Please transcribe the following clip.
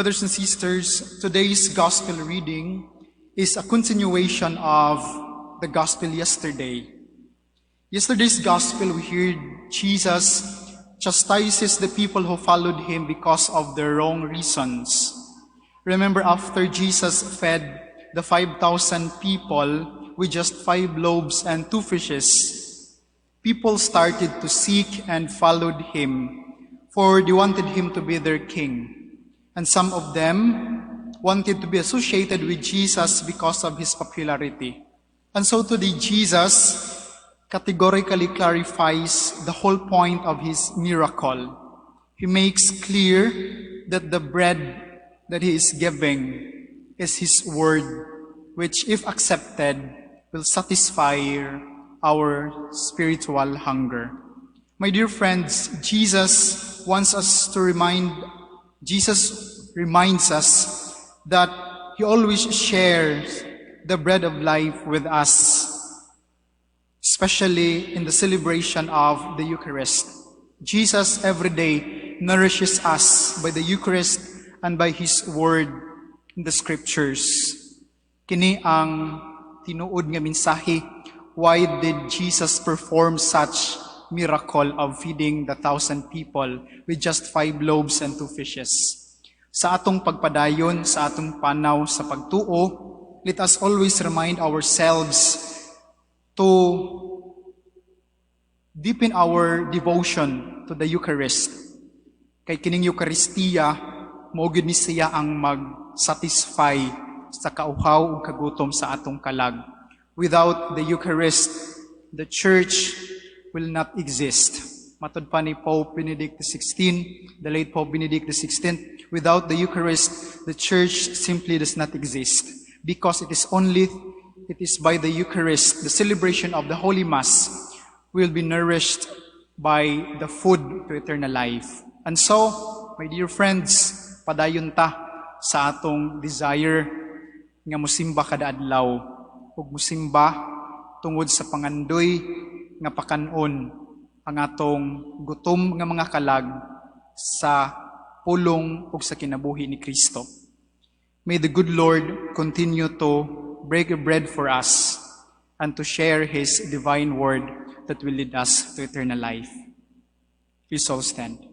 Brothers and sisters, today's gospel reading is a continuation of the gospel yesterday. Yesterday's gospel, we heard Jesus chastises the people who followed him because of their wrong reasons. Remember, after Jesus fed the 5,000 people with just five loaves and two fishes, people started to seek and followed him, for they wanted him to be their king. And some of them wanted to be associated with Jesus because of his popularity. And so today, Jesus categorically clarifies the whole point of his miracle. He makes clear that the bread that he is giving is his word, which, if accepted, will satisfy our spiritual hunger. My dear friends, Jesus reminds us that he always shares the bread of life with us, especially in the celebration of the Eucharist. Jesus every day nourishes us by the Eucharist and by His Word in the Scriptures. Kini ang tinuod nga mensahe. Why did Jesus perform such miracle of feeding the thousand people with just five loaves and two fishes? Sa atong pagpadayon, sa atong panaw sa pagtuo, let us always remind ourselves to deepen our devotion to the Eucharist. Kay kining Eucharistia, mao gyud ni siya ang mag-satisfy sa kauhaw ug kagutom sa atong kalag. Without the Eucharist, the Church will not exist. Matod pa ni Pope Benedict XVI, the late Pope Benedict XVI, without the Eucharist, the Church simply does not exist because it is by the Eucharist, the celebration of the Holy Mass, we will be nourished by the food to eternal life. And so, my dear friends, padayon ta sa atong desire nga musimba kada adlaw ug musimba tungod sa pangandoy nga pakan-on ang atong gutom nga mga kalag sa pulong ug sa kinabuhi ni Kristo. May the good Lord continue to break bread for us and to share His divine word that will lead us to eternal life. Please all stand.